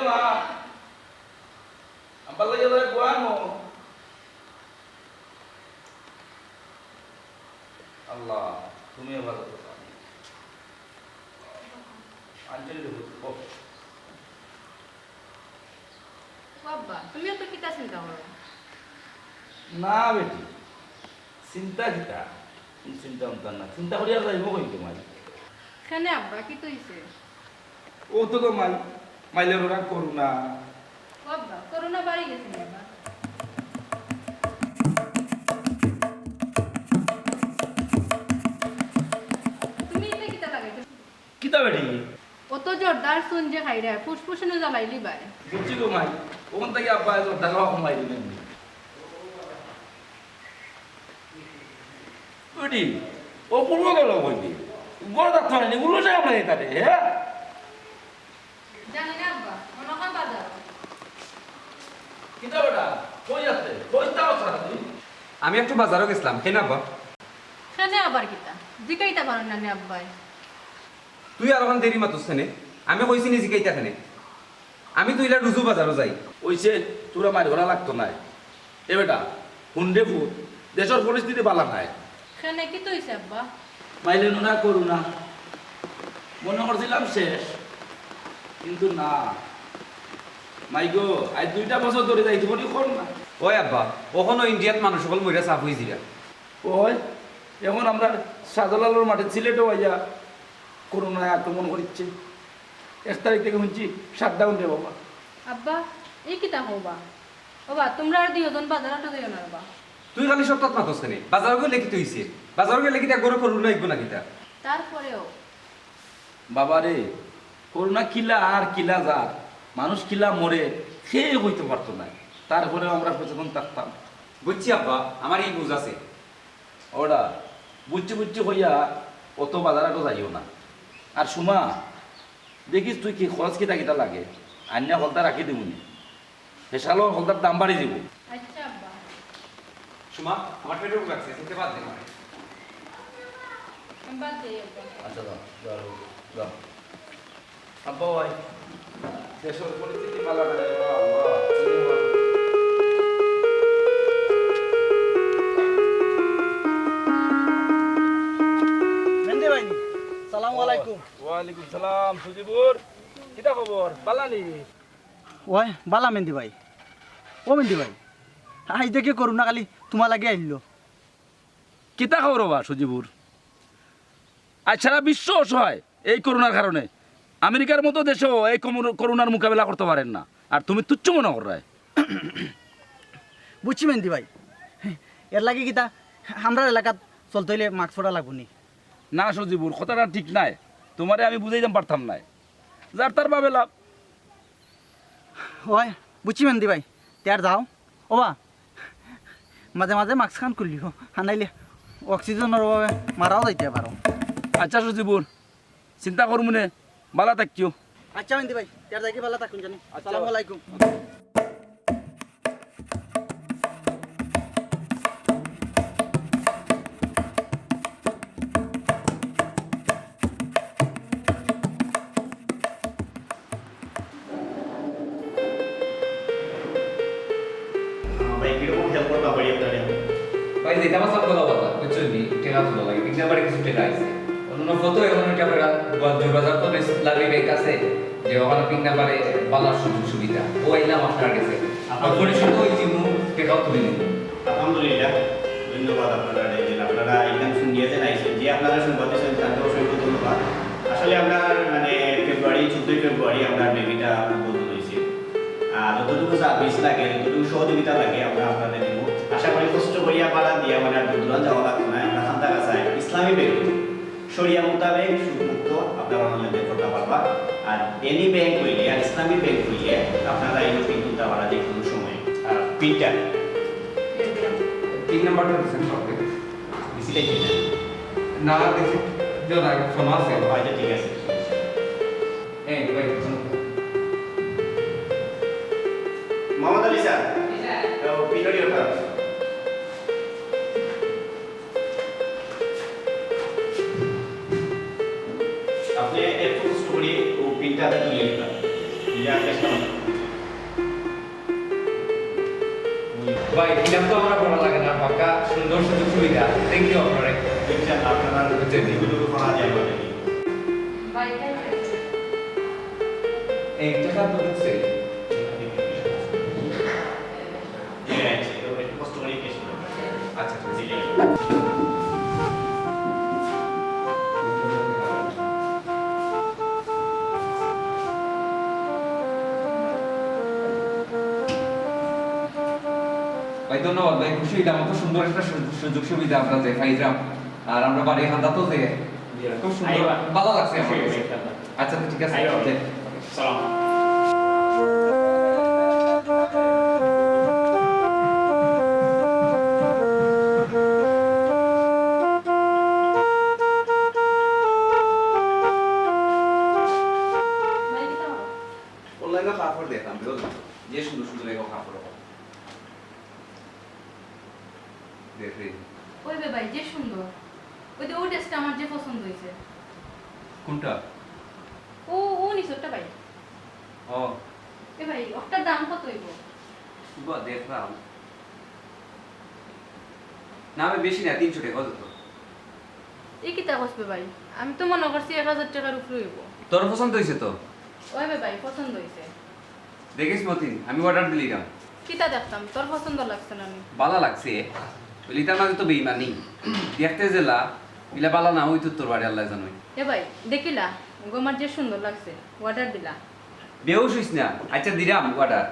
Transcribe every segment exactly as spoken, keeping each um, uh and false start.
মা, আব্বার লাগি এলা গুয়ানো। আল্লাহ, তুমি আবার আঞ্চলিক। ও আব্বা, তুমি অত কিতা চিন্তা করো? না বেটি, চিন্তা কিতা? চিন্তা উন্তা না, চিন্তা করিয়া যাইব কই তোমার? কেনে আব্বা, কিতা অইছে? ও তো তো মাই, মাইলের ওরা করোনা। ও আব্বা, করোনা বাড়ি গেছে নি আব্বা? তুমি এটা কিতা লাগাইছো? কিতা বেটি? অত জর্দার চুন যে খাইরায়, ফুসফুসে নু জ্বালাইলি বায়। বুঝছি গো মাই, ওখান থাকি আব্বা জর্দা খাওয়া কমাই দিলেন। বেটি, ও পূর্ব গেল কই দি? গড় দাঁত মানে নিগুলো সে আমরা এটাতে, হ্যাঁ? জানি না আব্বা, মনে হয় বাজার। কিতা বেটা, কই আছে? কই তাও ছাড়া তুই? আমি একটু বাজারও গেছিলাম, কেনে আব্বা? কেনে আবার কিতা? জিকাইতা পারো না নি আব্বায়? তুই আর ওখান দেরি মাতুস কেনে? আমি কইছি নি জিকাইতা কেনে? আমি তো ইলা রুজু বাজারও যাই। ওইছে, তোরা মাইর করা লাগতো নায়। এ বেটা, হুন রে পুত, দেশর পরিস্থিতি বালা নায়। কেনে কিতা অইছে আব্বা? মাইলে নুনা করোনা। মনে করছিলাম শেষ, কিন্তু না। মাই গো, আজ দুইটা বছর ধরে যাইতে পারি করোনা। ওই আব্বা, অখনো ইন্ডিয়াত মানুষ অকল মইরা সাফ অইছিরা। ওই, এখন আমরা শাহজালালর মাঠে সিলেটও আইয়া করোনায় আক্রমণ করিচ্ছে। এক তারিখ থেকে হুনছি shutdown রে বাবা। আব্বা, ই কিতা কও বা? ওবা, তুমরা আর দুইজন বাজার আটো যাইও না রে বা। তুই খালি সব তৎ মাতস কেনে? বাজার গেলে কিতা অইছে? বাজার গেলে কিতা গরু করু না ইগু না কিতা? তারপরেও। বাবা রে, করোনা কিলা আর কিলা জাত, মানুষ কিলা মরে, কেউ কইতো পারতো নায়। তারপরেও আমরা সচেতন থাকতাম। বুঝছি আব্বা, আমার ই বুঝ আছে। ওরা বুঝছি বুঝছি কইয়া অত বাজার আটো যাইও না। আর সুমা, দেখিস তুই কি খরচ কিতা কিতা লাগে, আনিয়া হকলতা রাখি দিমুনি। হেশালো হকলতার দাম বাড়ি যাইবো। আচ্ছা আব্বা। সুমা, আমার পেটে ভুক লাগছে, খেতে বাদ দে আমারে। আমি বাদ দেই আব্বা। আচ্ছা, যাও, যাও, যাও। আব্বা ভাই, দেশর পরিস্থিতি বালা নায় রে বাবা, আল্লাহ। মেন্দি ভাই, সালামু আলাইকুম। ওয়ালাইকুম সালাম, সজিবুর। কিতা খবর? বালা নি? ওই, বালা মেন্দি ভাই। ও মেন্দি ভাই, আইজ দেখি করোনা খালি তুমার লাগি আইলো। কিতা খবর বা সজিবুর? আজ সারা বিশ্ব অসহায় এই করোনার কারণে। আমেরিকার মতো দেশও এই কমর-, করোনার মোকাবেলা করতে পারের না, আর তুমি তুচ্ছ মনে কররায়। বুঝছি মেন্দি ভাই, এর লাগি কিতা আমরার এলাকাত চলতে অইলে মাস্ক পরা লাগবো নি? না সজিবুর, কথাটা ঠিক নায়, তুমারে আমি বুঝাইতাম পারতাম নায়, যার তার ভাবে লাভ। ওই, বুঝছি মেন্দি ভাই, তে আর যাও। ওবা, মাঝে মাঝে মাস্ক খান খুলিও, হানাইলে অক্সিজেনর অভাবে মারাও যাইতে পারো। আচ্ছা সজিবুর, চিন্তা করমুনে, বালা থাকিও। আচ্ছা মেন্দি ভাই, তে আর যাই কি, বালা থাকুন জানি। আচ্ছা। আসসালামু আলাইকুম। ভাই, কিরকম help করতাম পারি আপনারে আমি? ভাই, যেটা আমার সব কথা বলা, বুঝছইন নি? টেকা তুলা লাগে, পিন নাম্বারে কিছু টেকা আইছে। অন্য কত এখন ওইটা আপনারা জোর বাজার তো বেশ লাগবে ব্যাংক আছে, যে ওখানে পিন নাম্বারে বালার সুযোগ সুবিধা। ও আইলাম আপনার কাছে। আপনার পরিষদ ওই চিহ্ন টেকাও তুলে নিব। আলহামদুলিল্লাহ, ধন্যবাদ আপনারা এই যে আপনারা এখানে শুনিয়ে যে আইছেন, যে আপনারা সংবাদ দিয়েছেন, তাকে অসংখ্য ধন্যবাদ। আসলে আমরা মানে ফেব্রুয়ারি, চোদ্দই ফেব্রুয়ারি আমরা বেবিটা উদ্বোধন হয়েছে। আর যতটুকু সার্ভিস লাগে, যতটুকু সহযোগিতা লাগে, আমরা আপনাদের দিব। আশা করি কষ্ট করিয়া ভাড়া দিয়া মানে আর দূর দূরান্ত যাওয়া লাগতো না। আমরা খান্তা গাছায় ইসলামী ব্যাংক, শরিয়া মোতাবেক সুদমুক্ত আপনারা লেনদেন করতে পারবা। আর এনি ব্যাংক হইলে আর ইসলামী ব্যাংক হইলে আপনারা এই পিন তুলতে পারা যে কোনো সময়। আর পিনটা? পিন নাম্বারটা দিচ্ছেন সবকে। রিসিটটা কি না? না, রিসিট দেওয়া লাগে, ফোন আছে। আচ্ছা, ঠিক আছে। এই, ভাই, ফোন। মোহাম্মদ আলী স্যার। জি, স্যার। তো, পিন ওটা। আপনি একটু কষ্ট করে ও পিনটা তুলে নিবেন। ইয়া, চেষ্টা করুন। ভাই, ইনাম তো আমরা বলা লাগে না, পাক্কা সুন্দর সুযোগ সুবিধা। Thank you আপনারে। ইনশাআল্লাহ, আপনারা বুঝছেন নি? এই টাকা তো দিচ্ছে। আচ্ছা, ঠিক আছে। ভাই, ধন্যবাদ ভাই, খুশি হইলাম। অত সুন্দর একটা সু-, সুযোগ সুবিধা আমরা যে পাইলাম, আর আমরা বাড়ি হান্দা তো যে খুব সুন্দর, আইবা। ভালো লাগছে আমার কাছে। আচ্ছা, তো ঠিক আছে। আইবা। যে। সালাম। Online-ও কাপড় দেখলাম, বুঝলি? যে সুন্দর সুন্দর এগো কাপড়। দেখি। ওই বে ভাই, যে সুন্দর। ওই যে ও dress-টা আমার যে পছন্দ হইছে। কোনটা? ও, ও নিচেরটা ভাই। ও। এ ভাই, ওটার দাম কত হইব? বা, দেখলাম। না, আমি বেশি না, তিনশো টাকা, অত তো। এই কিতা কস বে ভাই? আমি তো মনে করছি এক হাজার টাকার উপরে হইব। তোর পছন্দ হইছে তো? ওই বে ভাই, পছন্দ হইছে। দেখিস মতিন, আমি order দিলিরাম। কিতা দেখতাম, তোর পছন্দ লাগছে না নি? বালা লাগছে। বলি, তার মাঝে তো বেইমানি। দেখতে জেলা, ইলা বালা না হইতো তোর বাড়ি আল্লাহ জানোই। এ ভাই, দেখিলা, গো আমার যে সুন্দর লাগছে, order দিলা। বেহুশ হইস না। আচ্ছা, দিরাম order।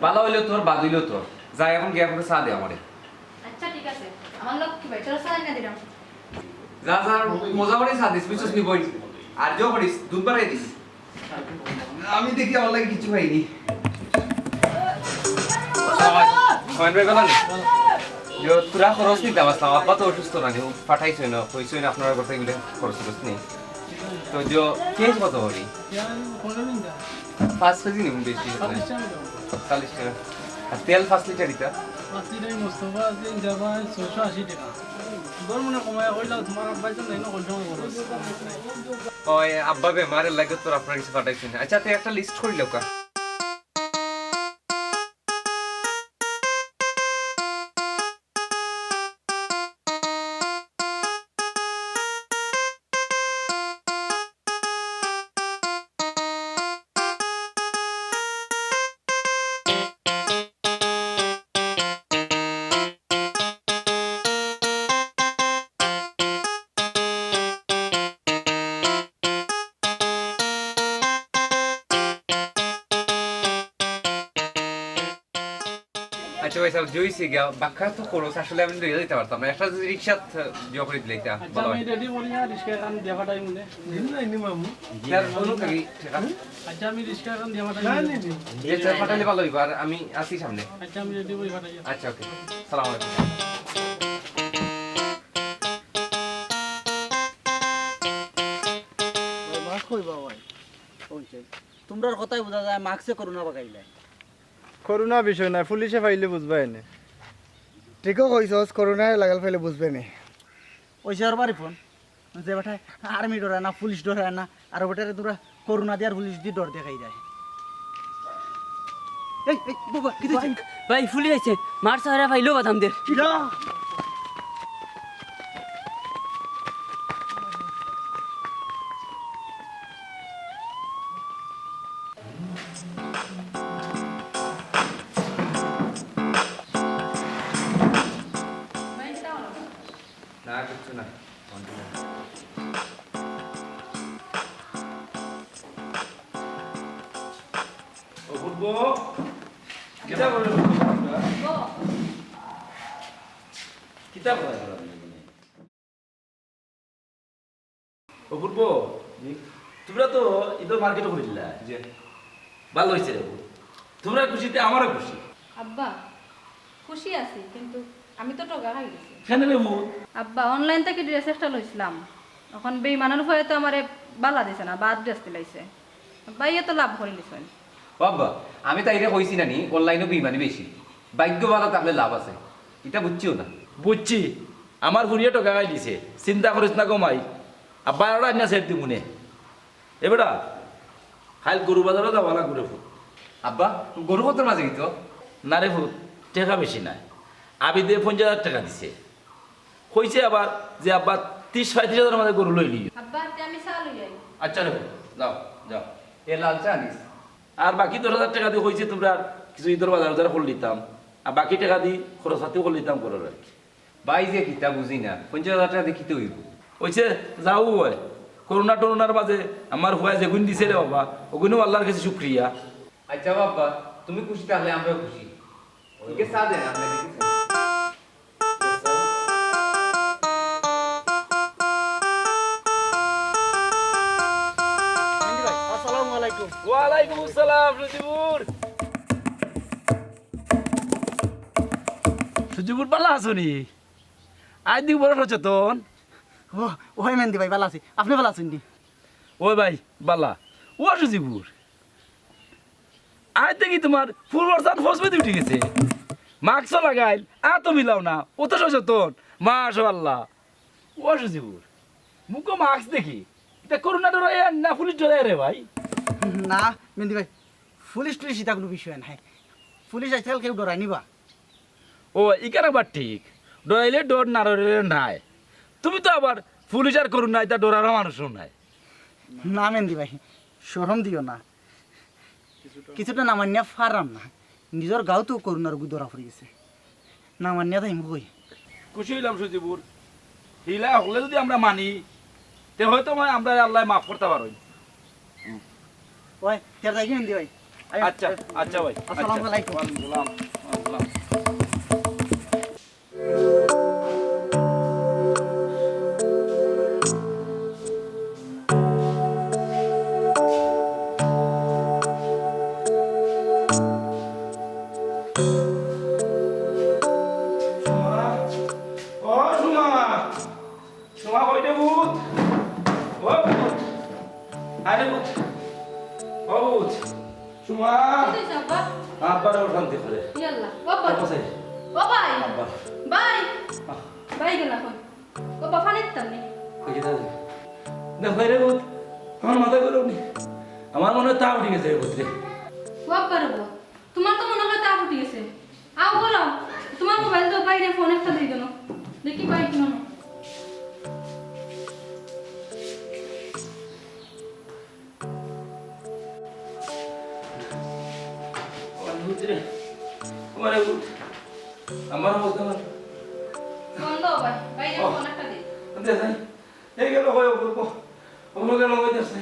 বালা হইলেও তোর, বাদ হইলেও তোর। যা, এখন গিয়া করে চা দে আমারে। আচ্ছা, ঠিক আছে। আমার লক্ষ্মী ভাই, চলো চা এনে দিলাম। যা, যা, মজা করে চা দিস, বুঝছস নি বই? আর যে করিস, দুধ বাড়াই দিস। আমি দেখি আমার লাগি কিছু পাইনি। কয়েন বের করলাম নি? যে তোরা খরচ নিতাম আসলাম, আব্বা তো অসুস্থ না নি, ও পাঠাইছে না, কইছে না আপনারা কথা এগুলো খরচ খরচ নেই। তো যে কেস কত করি? পাঁচ কেজি নিব বেশি। চল্লিশ টাকা। আর তেল পাঁচ লিটার দিতা? পাঁচ লিটার মোস্তফা আছে, ইনশাআল্লাহ ছয়শো আশি টাকা। ধর্ম না কমায় কইলাম, তোমার আব্বাই তো নাই না, কইলাম বলো। ওই আব্বা বেমারের লাগে তোর আপনার কিছু পাঠাইছি না। আচ্ছা, তুই একটা লিস্ট করি লোকা। আচ্ছা ভাই সাহেব, জুইসি গিয়া বাক্কা তো খরচ আসলে আমি লইয়া দিতে পারতাম না। একটা যদি রিক্সা জো করে দিলে এটা আচ্ছা, ভালো আমি হয়। রেডি করি আর রিক্সা এখন দেখাটাই মনে। দিন নাই নি মামু। তার কোনো থাকি ঠিক আছে। আচ্ছা, আমি রিক্সা এখন দেখাটাই না, মনে। নি, নি। যে চা পাঠালে ভালো হইব, আর আমি আছি সামনে। আচ্ছা, আমি রেডি করি পাঠাই। আচ্ছা, ওকে। সালাম আলাইকুম। ভাই, মাস্ক কই বাবা ভাই? কইছে। তোমরার কথাই বোঝা যায়, মাস্কে করোনা বাগাইলে। করোনা বিষয় না, পুলিশে পাইলে বুঝবা এনে। ঠিকও কইছস, করোনায় লাগাল পাইলে বুঝবে নে। ওই যে ওর বাড়ি ফোন, যে বেটায় আর্মি ডরায় না, পুলিশ ডরায় না, আর বেটারে তোরা করোনা দিয়ে আর পুলিশ দিয়ে ডর দেখাই যায়। এই, এই, বাবা, কি হইছে? ভাই, ভাই, পুলিশ আইছে। মার সারা ভাই লো বাদাম দে। না, কিচ্ছু না। ও ফুটবো, কিতা বলে? কিতা বলে? অপূর্ব, জি। তোমরা তো ঈদর মার্কেট করিলা। জি। ভালা অইছে রে। তোমরার খুশিতে আমারও খুশি। আব্বা, খুশি আছি, কিন্তু আমি তো ঠগা খাই গেছি। কেনে রে বউ? আব্বা, অনলাইন থাকি ড্রেস একটা লইছিলাম। অখন বেইমানর ভয়ে তো আমারে ভালা দিছে না, বাদ ড্রেস দিলাইছে। ভাইয়ে তো লাভ করি নিছইন। ও আব্বা, আমি তাইরে কইছি না নি, অনলাইনো বেইমানি বেশি। ভাগ্য ভালা থাকলে লাভ আছে। ইটা বুঝছিও না। বুঝছি, আমার ফুড়িয়ে ঠগা খাই দিছে। চিন্তা করিস না গো মাই। আব্বা, ওরা আনিয়া সেট দিমুনে। এ বেটা, কাইল গরু বাজারো যাওয়া লাগবো রে ফুত। আব্বা, গরু কতর মাঝে দিত? না রে ফুত, টেকা বেশি নাই। আবিদে পঞ্চাশ হাজার টেকা দিছে। কইছে আবার যে, "আব্বা, ত্রিশ পঁয়ত্রিশ হাজারর মাঝে গরু লইলিও।" আব্বা, তে আমি চা লই আই। আচ্ছা রে, যাও, যাও। এ লাল চা আনিস। আর বাকি দশ হাজার টেকা দি কইছে তুমরার কিছু ইদর বাজার উজার করিলিতাম, আর বাকি টেকা দি খরচ পাতি করিলিতাম ঘরর আর কি। ভাই যে কিতা বুঝি না, পঞ্চাশ হাজার টেকা দি কিতা অইবো? কইছে, যাও অয়, করোনা টরোনার মাঝে আমার পুয়ায় যেগুন দিছে রে বাবা, অগুনও আল্লার গেছে শুকরিয়া। আচ্ছা বাবা, তুমি খুশি থাকলে আমরাও খুশি। ওকে চা দেন, আপনাকে কিছু। আসসালামু আলাইকুম। ওয়ালাইকুম আসসালাম, সুজিবুর। সুজিবুর, বালা আছো নি? আইজ দেখি বড় সচেতন। ও, ওই মেহেন্দি ভাই, বালা আছি। আপনে বালা আছইন নি? ওই ভাই, বালা। ও সুজিবুর, আইজ দেখি তুমার পূর্বর চান পশ্চিমে উঠি গেছে। মাস্কও লাগাইল, আতো মিলাও না, অত সচেতন। মাশাআল্লাহ। ও সুজিবুর, মুখো মাস্ক দেখি। ইতা করোনা ডরাইয়া না পুলিশ ডরাইয়া রে ভাই? না, মেহেন্দি ভাই, পুলিশ টুলিশ ইতা কুনু বিষয় নায়। পুলিশ আজকাল কেউ ডরায় নি বা। ও, ইখান আবার ঠিক। ডরাইলে ডর, না ডরাইলে নাই। তুমি তো আবার পুলিশ আর করোনা, ইতা ডরার মানুষও নায়। না মেহেন্দি ভাই, শরম দিও না। কিছুটা না মানিয়া পাররাম না। নিজর গাঁওত তো করোনা রুগী ধরা পড়ি গেছে। না মানিয়া থাইমু কই? খুশি অইলাম সুজিবুর। হিলা হকলে যুদি আমরা মানি, তে হয়তো মানে আমরারে আল্লায় মাফ করতা পারইন। ওই, তে যাই কি মেহেন্দি ভাই? আইও। আচ্ছা, আচ্ছা ভাই। আসসালামু আচ্ছা। আলাইকুম। ওয়ালাইকুম সালাম। ওয়ালাইকুম সালাম। সুমা, ও সুমা, সুমা কই রে পুত? ও পুত, আরে পুত, ও পুত, সুমা। কিতা অইছে আব্বা? আব্বার অশান্তি করে। ইয়াল্লা, ও আব্বা। আব্বা সাই। ও ভাই। আব্বা। ভাই। আহ। ভাই গেলা কই? ও বাবা, পানি দিতাম নি। কই কিতা? দেখো রে পুত, আমার মাথা গরম নি। আমার মনে অয় তাপ উঠি গেছে রে পুত রে। ও আব্বা রে বাবা, তুমার তো মনে অয় তাপ উঠি গেছে। আও গো, তুমার মোবাইল তো বাইরে, ফোন একটা দেই দেন। দেখি ভাই কুনো। আমার পুত রে, আমার পুত, আমার পুত, আমার। বন্ধ, ভাই, ভাই, ও। ফোন একটা দে। দে, দে। এই গেল, কই, ও, ও, ও গেল, কই যাচ্ছে?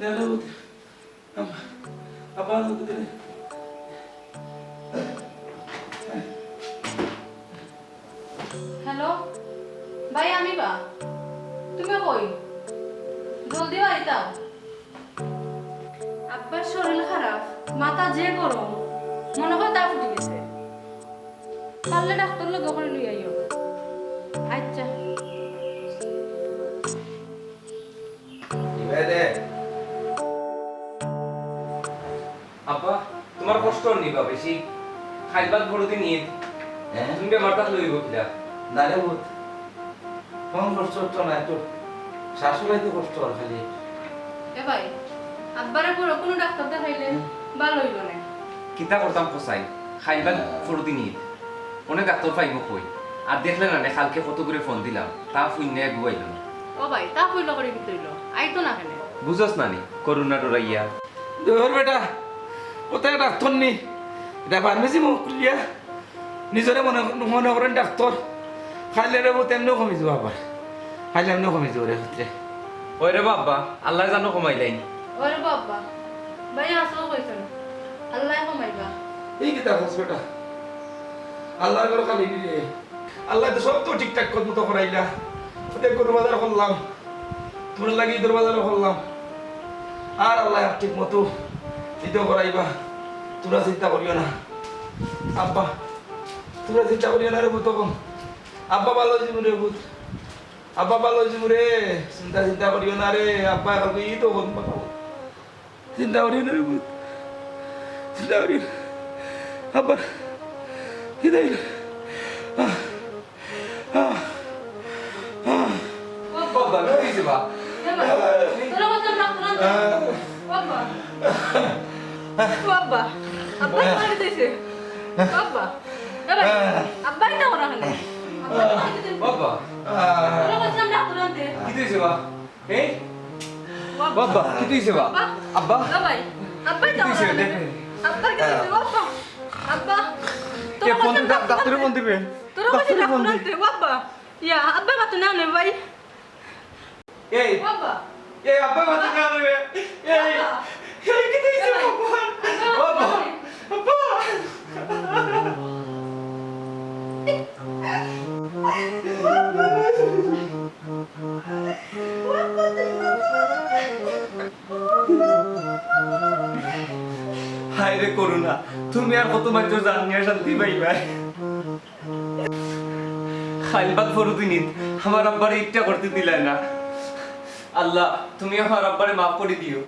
দে, দে, পুত। আব্বা, আব্বা, পুত রে। হ্যালো, ভাই, আমি বা। তুমি কই? জলদি বাড়িত আও। আব্বার শরীর খারাপ, মাথা যে গরম, মনে অয় তাপ উঠি গেছে। পারলে ডাক্তর লগে করি লই আইও। আচ্ছা। আব্বা, তুমার কষ্ট অর নি বা বেশি? কাইল বাদ বড়দিন ইদ। হ্যাঁ? তুমি বেমার থাকলে অইবো কিলা? না রে পুত, কুন কষ্ট অর না, একটু শ্বাস লইতে কষ্ট অর খালি। এ ভাই, আব্বারে বড় কুনু ডাক্তার দেখাইলে হুম। ভালা অইলো না। কিতা করতাম কছাইন, কাইল বাদ হ্যাঁ। বড়দিন ইদ। অনে ডাক্তর পাইমু কই? আর দেখলে না নে, কালকে কত করি ফোন দিলাম, তাপ উঠি না, এগু আইলো না। ও ভাই, তাপ উঠলো করি কিতা অইলো? আইতো না কেনে? বুঝস না নি, করোনা ডরাইয়া। ধুর বেটা, অতা ডাক্তর নি, ইটা ফার্মেসি মুখ খুলিয়া নিজরে মনে, মনে করইন ডাক্তর। খাইলে রে পুত এমনেউ কমি যাইবো আবার, খাইলে এমনেউ কমি যাইবো রে পুত রে। ওই রে বাবা, আল্লায় জানো কমাইলাইন। ওই রে বাবা, ভাই আসো কইছইন, আল্লায় কমাইবা। ই কিতা কস বেটা? আল্লার ঘর খালি নি রে। আল্লায় তো সব তো ঠিকঠাক মতো করাইলা। অতে গরু বাজার করলাম, তুমরার লাগি ইদর বাজারও করলাম। আর আল্লায় ঠিক মতো ইদও করাইবা, তুমরা চিন্তা করিও না। আব্বা, তুমরা চিন্তা করিও না রে পুত, তখন আব্বা ভালা অইযিমু রে পুত, আব্বা ভালা অইযিমু রে, চিন্তা, চিন্তা করিও না রে, আব্বা এখন ইদও করমু। চিন্তা করিও না রে পুত। চিন্তা করিও না। আব্বা, কি দেখলে? আহ, আহ, আহ। বাবা, কি হইছে বা? বাবা, তোরা কত রাগ করান? বাবা। বাবা, আব্বা মারি দিছে। বাবা, এ ভাই, আব্বা। বাইটা ওরা হলে। বাবা। তোরা বলছিলাম ডাক্তার আনতে। কিতা অইছে বা? এই? বাবা। বাবা, কিতা অইছে বা? বাবা। আব্বা? বাবাই। আব্বাই কিতা অইছে? ডাক্তার আনতে। আব্বা কিতা অইছে? বাবা। আব্বা। এ, তোরা ফোন বলছিলাম দে, ডাক্তার ডাক্তারে আনতে। ফোন দিবে। তোরা বলছিলাম ডাক্তারে ফোন ডাক্তার দে। আনতে। বাবা। ইয়া, আব্বা কত না নে ভাই? এই। বাবা। এই, আব্বা কত না নে? এই। বাবা। এই, কিতা অইছে বাবা। বাবা। বাবা। আব্বা। হায় রে করুণা, তুমি আর কত মাইনষর জান নিয়া শান্তি পাইবায়। খাইল বাদ ফরুদিনিত আমার আব্বারে ইটা করতে দিলায় না। আল্লাহ, তুমি আমার আব্বারে মাফ করি দিও।